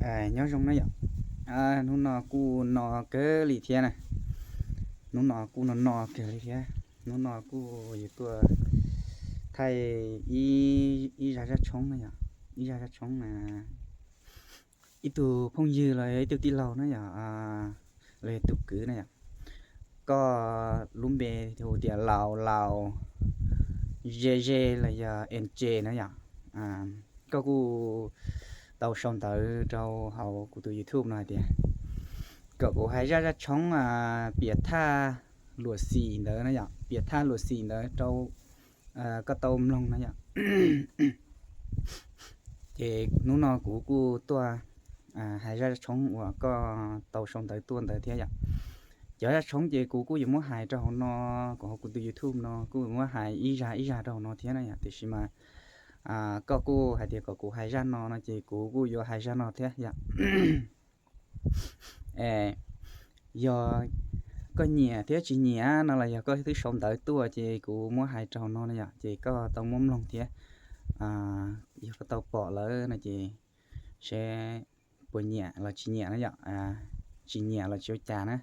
Nyob zoo na yom. Hnub no kuj no kawg li thiab na. Hnub no kuj no no kawg li thiab. Hnub no kuj yuav tuaj thaij ib zaj zaj tshoob na yom. Ib zaj zaj tshoob na, ib tug phooj ywg los yog ib tug tij laug na yom, los yog tus kwv na yom. Koj lub npe hu tias Laus Laus Ze Ze los yog N J na yom. Koj kuj tau sau ntawv rau hauv kuv tus YouTube no hais tias kom kuv hais zaj zaj tshoob piam thaj luam xim ntawd na yom, piam thaj luam xim ntawd rau koj tau mloog na yom. Ces hnub no kuv kuj tuaj hais zaj tshoob uas koj tau sau ntawv tuaj ntawd thiab yom. Cov zaj tshoob ces kuv kuj yuav muab hais rau hauv no, kuv hauv kuv tus YouTube no kuj yuav muab hais ib zaj ib zaj rau hauv no thiab na yom. Tiam sis mas koj kuj hais tias kom kuv hais zaj no no ces kuv kuj yuav hais zaj no thiab yom. Yog koj nyiam thiab tsis nyiam no los yog koj twb sau ntawv tuaj ces kuv muab hais rau hauv no na yom, ces koj tau muab mloog thiab. Yog koj tau pom lawm no ces seb puas nyiam los tsis nyiam na yom. Tsis nyiam los tsis ua cas na,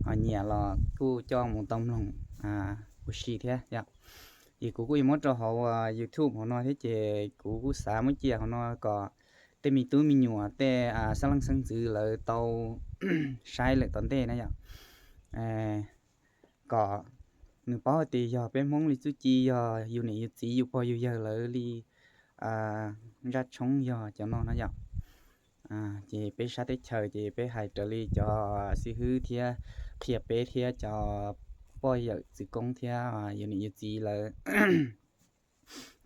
ho nyiam los kuj coj mus tau mloog ua si thiab yom. Ces kuv kuj yuav muab rau hauv YouTube hauv no thiab ces kuv kuj xav muab cia hauv no kom tej me tub me nyuam tej xeeb leej xeeb ntxwv lawv tau saib lawm tom ntej na yom. Kom nws paub hais tias yog peb Hmoob li txuj ci yog yus niam yus txiv yus pog yus yawg lawv li zaj tshoob yog cov no na yom. Ces peb sab teb chaws ces peb hais raws li cov xib hwb thiab qhia peb thiab cov poj yawm txwv koob thiab yus niam yus txiv lawv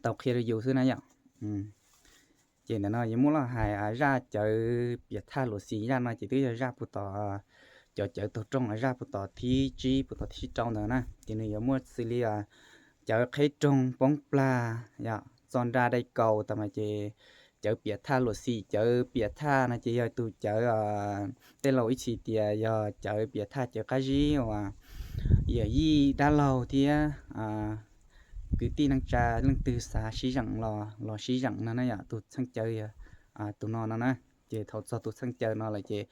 tau qhia rau yus xwb na yom. Ces ntawm no yuav muab los hais zaj cawv piam thaj luam xim. Zaj no ces twb yog zaj puag tom, cov cawv taug rooj zaj puag tom thib tsib puag tom thib rau ntawd na. Ces nws yuav muaj xws li cawv qheb roog poob plag yom, txo nra dai kaus tas mas ces cawv piam thaj luam xim. Cawv piam thaj no ces yog tus cawv tej laus ib txhis tias yog cawv piam thaj cawv qab zib uas yawm yij dab laug thiab kwv tij neej tsa leej twg xav sib zeem los los sib zeem no na yom. Tus txheej cawv yog tus no no na. Ces thaum txog tus txheej cawv no lawm ces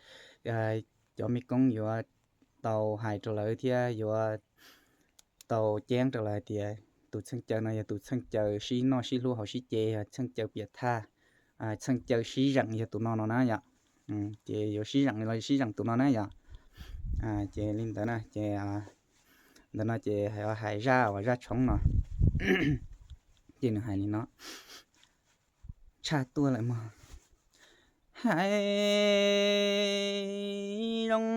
cov mej koob yuav tau hais rau lawv thiab yuav tau ceeb rau lawv hais tias tus txheej cawv no yog tus txheej cawv sib noj sib hlub hauv sib ce, yog txheej cawv piam thaj, txheej cawv sib zeem yog tus no no na yom. Ces yuav sib zeem los sib zeem tus no na yom. Ces li ntawd na ces ntawm no ces hais zaj uas zaj tshoob no ces nws hais li no. Tshaj tuaj lawm mog. Hais zoo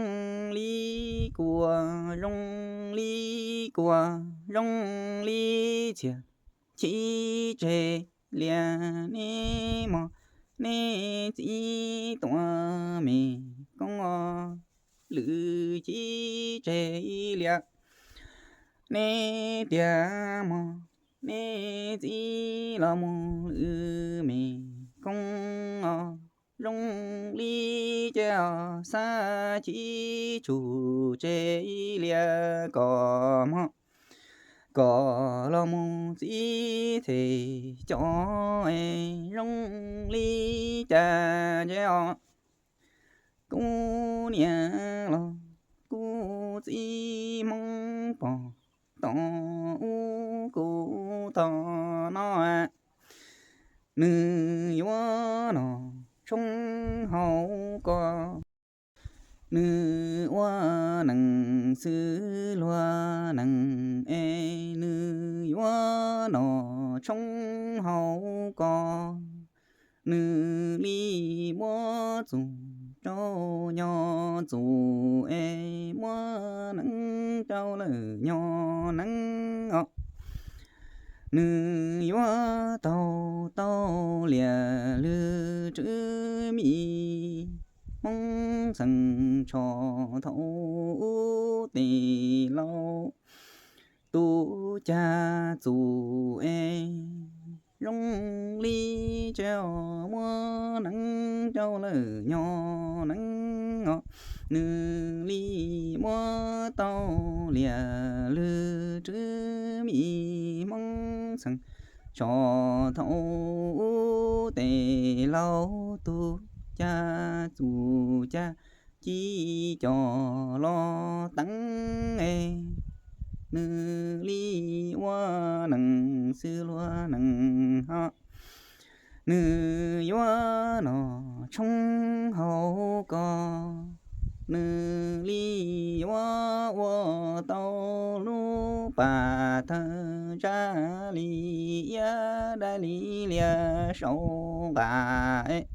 li kuas, zoo li kuas, zoo li txiag chim tseg lias, neb mog neb txiv tuaj me koob os, lwm chim tseg lias, neb tiag mog neb txiv los mus lwm me koob os, zoo li cas os xav chim tsug tseg lias kom mog, kom los mus txiv them cov es zoo li cas ces os. Kuv niam los kuv txiv Hmoob pog tom ub kuv tom no, nws yuav noj tshoob hauv ko. Nws ua neeg xwb luag neeg es nws yuav noj tshoob hauv ko. Nws li muab txuj rau nyob txuj es muab neeb rau lawm nyob neeb os. Nws yuav taug tau lias lwm tswv mi Hmoob xeem tsho thaum ub tes laus. Tus cag txuj es zoo li cas muab neeb rau lawm nyob neeb os. Nws li muab tau lias lwm tswv mi Hmoob xeem tsho thaum ub tes laus. Tus caj txuj caj ci coj los teev es, nws li ua neeg xwb luag neeg ho, nws yuav noj tshoob hauv kos, nws li yuav ua tau lub pas thawj tsab li iab dai li lias saum nqas.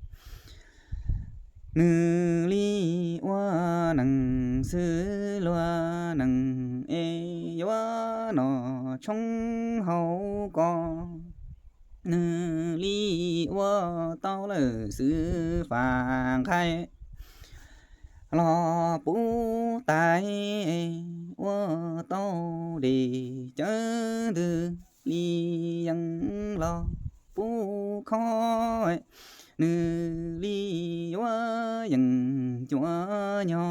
Nws li ua neeg xwb luag neeg es yuav noj tshoob hauv kos, nws li ua tau lawm xwb faj nqaij los puv tais, ua tau dej cawv ntws li yees los puv khob, nws li yuav yees cuav nyo.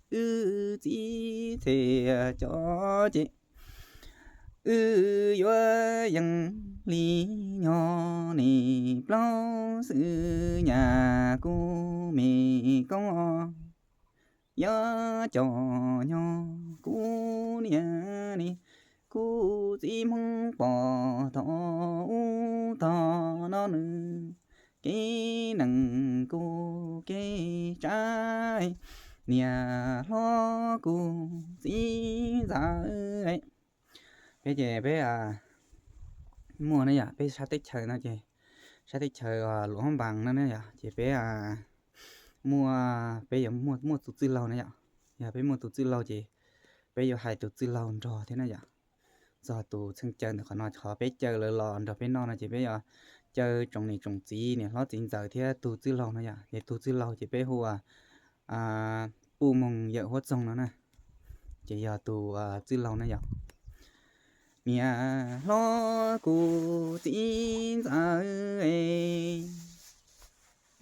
Wb txiv txhia cov ces wb yuav yees li nyo, nim plaub xwb nyaj kuv me koob os. Yuav cov nyo kuv niam ni, kuv txiv Hmoob pom tog ub tog no nws kev neeg kuv kev tsav, niam hlob kuv txiv ntxawm. Peb ces peb muaj na yom, peb sab teb chaws no ces sab teb chaws Luam Hab Npas no na yom, ces peb muaj, peb yuav muaj tus txwj laug na yom. Yog peb muaj tus txwj laug ces peb yuav hais tus txwj laug nrog thiab na yom. Txog tus txheej caw ntawm qhov no, qhov peb caw lawv los nrog peb noj no ces peb yuav caw tsoom niam tsoom txiv, niam hlob txiv ntxawm thiab tus txwj laug no yom. Ces tus txwj laug ces peb hu ua Puj Moog Yawm Huab Txoog no na, ces yog tus txwj laug na yom. Niam hlob kuv txiv ntxawm,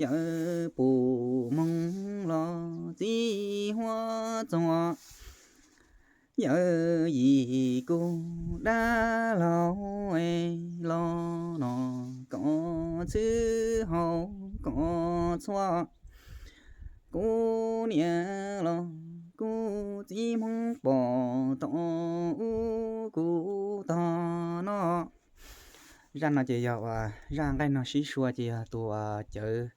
yawm Puj Moog los txiv Huab Txoog, yawm yim kuv dab laug los noj koj txwb haus koj txhua. Kuv niam los kuv txiv Hmoob pom tog ub kuv tog no. Zaj no ces yog uas zaj nqaij nog sib sua ces yog tus cawv,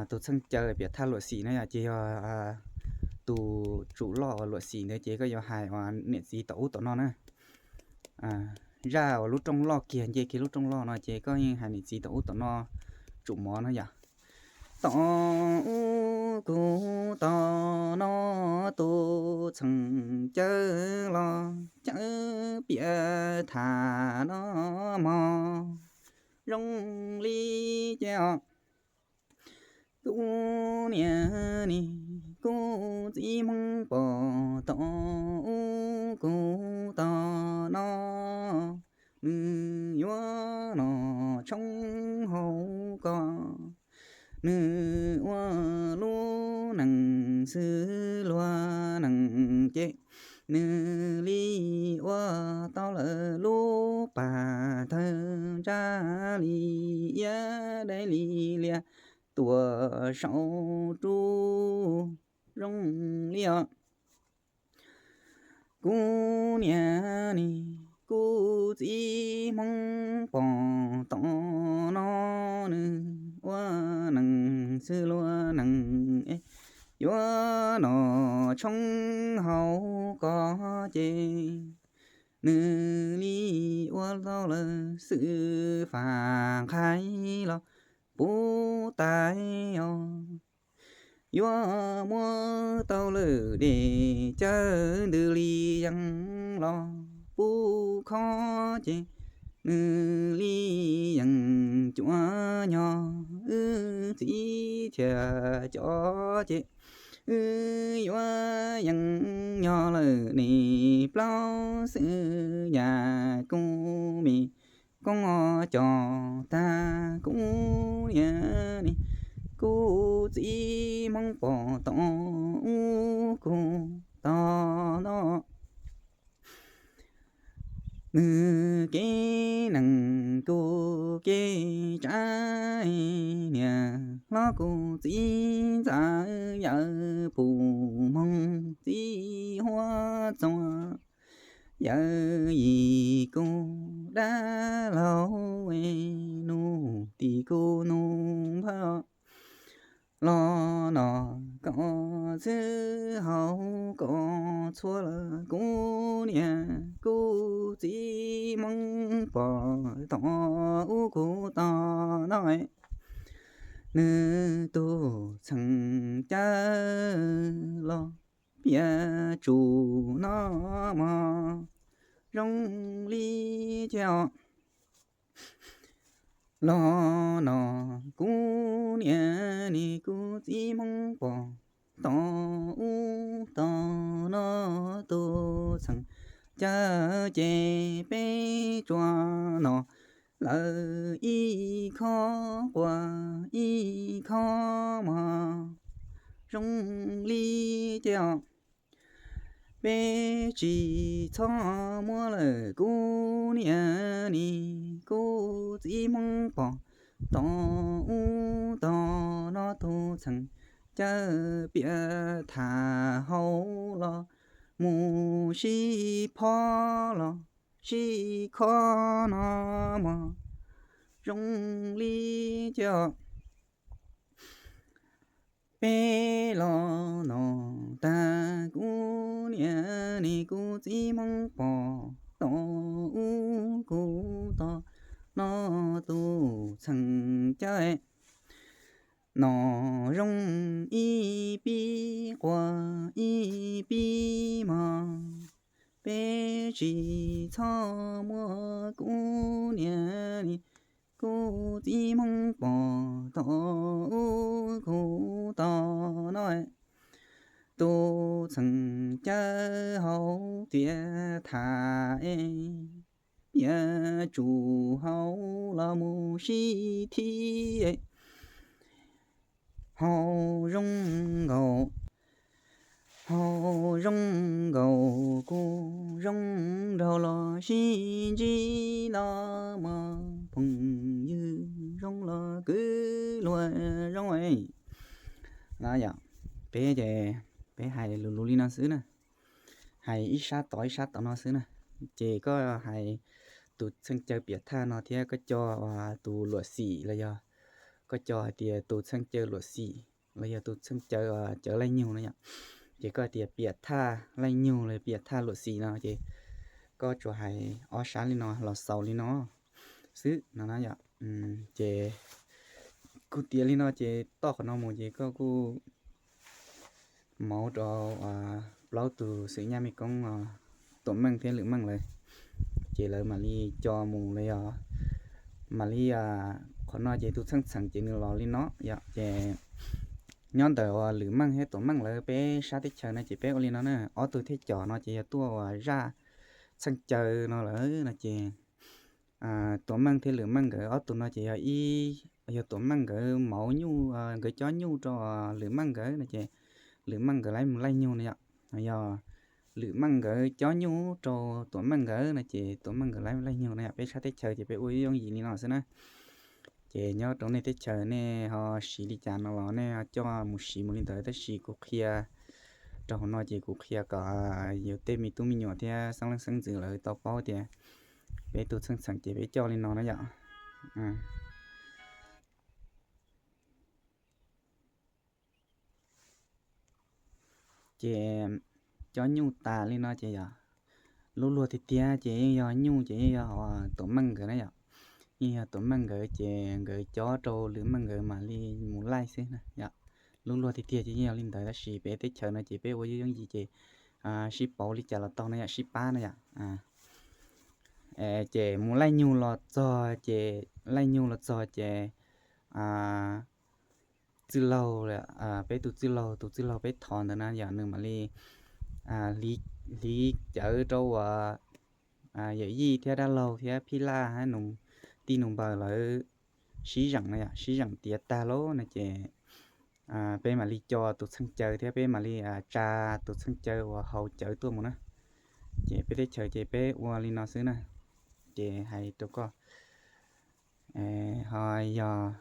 tus txheej caw piav thaj luam xim na yom, ces yog tus tsum loj uas luam xim ntawd ces koj yuav hais uas niam txiv tom ub tom no na. Zaj uas lub rooj loj kiag nce kiag lub rooj loj no ces koj yeej hais niam txiv tom ub tom no tsum mov na yom. Tom ub kuv tog no tus txheej caw los caw piav thaj no mog zoo li ces os. Kuv niam ni kuv txiv Hmoob pom tog ub kuv tog no, nws yuav noj tshoob hauv koj, nws ua lub neej xwb luag neej ces, nws li ua tau lawm lub pas thawj tsab li iab dai li lias tuaj saum rub zoo li os. Kuv niam ni kuv txiv Hmoob pom tom no, nws ua neeg xwb luag neeg es yuav noj tshoob hauv koj ces, nws li ua tau lawm xwb faj nqaij los puv tais os. Yuav muab tau lawm dej cawv ntws li yees los puv khob ces, nws li yees cuav nyo. Wb txiv txhia cov ces wb yuav yees nyo lawm nim plaub xwb nyaj kuv me koob os. Cov tag kuv niam ni kuv txiv Hmoob pom tom ub kuv tog no, Nws kev neeg kuv kev tsav, niam hlob kuv txiv ntxawm yawm pum moog txiv huab txua, yawm yim kuv dab laug, nus tim kuv nus npawg los noj kom txhwb haus kom txhua lawm kuv niam kuv txiv Hmoob pom tom ub kuv tom no. Nws tus txheem cawv los piav tsum no mog, zoo li cas os. Los noj kuv niam ne kuv txiv Hmoob pom tom ub tom no, tus txheem cawv ces peb tsuas noj lawm ib khob quas ib khob mog, zoo li cas os. Peb tsis txhob muab lawm kuv niam ne kuv txiv Hmoob pom tom ub tom no, tus txheem cawv piav tham hauv los mus sib phob los sib khob no mog, zoo li cas os. Peb los noj tag kuv niam ne kuv txiv Hmoob pom tom ub kuv tom no, tus txheem cawv noj zoo ib pib quas ib pib mog. Peb tsis txhob muab kuv niam ne kuv txiv Hmoob pom tom ub kuv tom no, tus txheem cawv hauv tiav tham es piav tsum hauv los mus sib thib hauv zoo nkaus, hauv zoo nkaus kuv zoo nraug los sib ntsib no mog, phooj ywg zoo los kwv luag zoo. No yog peb ces peb hais lus lus li no xwb na, hais ib sab tod ib sab tod no xwb na. Ces koj hais tus txheej cawv piav thaj no thiab koj coj tus luam xim los yog koj coj hais tias tus txheej cawv luam xim los yog tus txheej cawv cawv laij nyug no yom, ces koj hais tias piav thaj laij nyug los piav thaj luam xim no ces koj tsuas hais ob sab li no los xaus li no xwb no na yom. Ces kuv tiav li no ces toj qhov no mus ces koj kuj maub rau plaub tus xwm nyaj mej koob Tuam Meej thiab Lwm Meej lawv, ces lawv mam li co mus los yog mam li, qhov no ces tus txheej txheem ces nws los li no yom. Ces nyob ntawm uas Lwm Meej thiab Tuam Meej lawv peb sab teb chaws no ces peb ua li no na, ob tug thej cos no ces yog tuaj uas zaj txheej cawv no lawm no ces Tuam Meej thiab Lwm Meej nkawd ob tug no ces yog ib, yog Tuam Meej nkawd maub nyuj, nkawd cob nyuj rau Lwm Meej nkawd no ces Lwm Meej nkawd laib mus laij nyug no yom. Yog Lwm Meej nkawd cob nyuj rau Tuam Meej nkawd no ces Tuam Meej nkawd laib mus laij nyug no yom. Peb sab teb chaws ces peb ua yooj yim li no xwb na. Ces nyob rau nej teb chaws nej ho siv li cas no los nej coj mus siv mus li ntawd, tab sis kuv qhia rau hauv no ces kuv qhia kom yus tej me tub me nyuam thiab xeeb leej xeeb ntxwv lawv tau paub tias peb tus txheej txheem ces peb coj li no na yom. Ces cob nyuj tas li no ces yog lub luag tiag tiag ces yeej yog nyuj ces yeej yog Tuam Meej nkawd na yom. Yeej yog Tuam Meej nkawd ces nkawd cob rau Lwm Meej nkawd mam li mus laij xwb na yom. Lub luag tiag tiag ces yeej yog li ntawd tab sis peb teb chaws no ces peb ua yooj yooj yim ces sib pauv li cas los tau no yom, sib pab no yom. Ces mus laij nyug los txog ces, laij nyug los txog ces txwj laug, peb tus txwj laug, tus txwj laug peb thov ntawd na yom, nws mam li hliv cawv rau uas yawm yij thiab dab laug thiab phij laj hab tij nus npawg lawv sib zeem no yom, sib zeem tiav tag lawm no ces peb mam li co tus txheej cawv thiab peb mam li tsa tus txheej cawv uas haus cawv tuaj mus na. Ces peb teb chaws ces peb ua li no xwb na. ces hais rau koj. Ho yog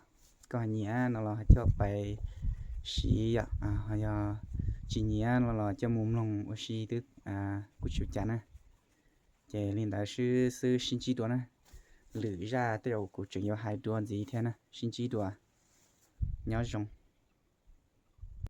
koj nyiam no los coj pais siv yom, ho yog tsis nyiam no los coj mus mloog ua si twb kuj tsis ua cas na. Ces li ntawd xwb, sib ntsib dua na. Lwm zaj tej zaum kuv tseem yuav hais dua ntxiv thiab na, sib ntsib dua, nyob zoo.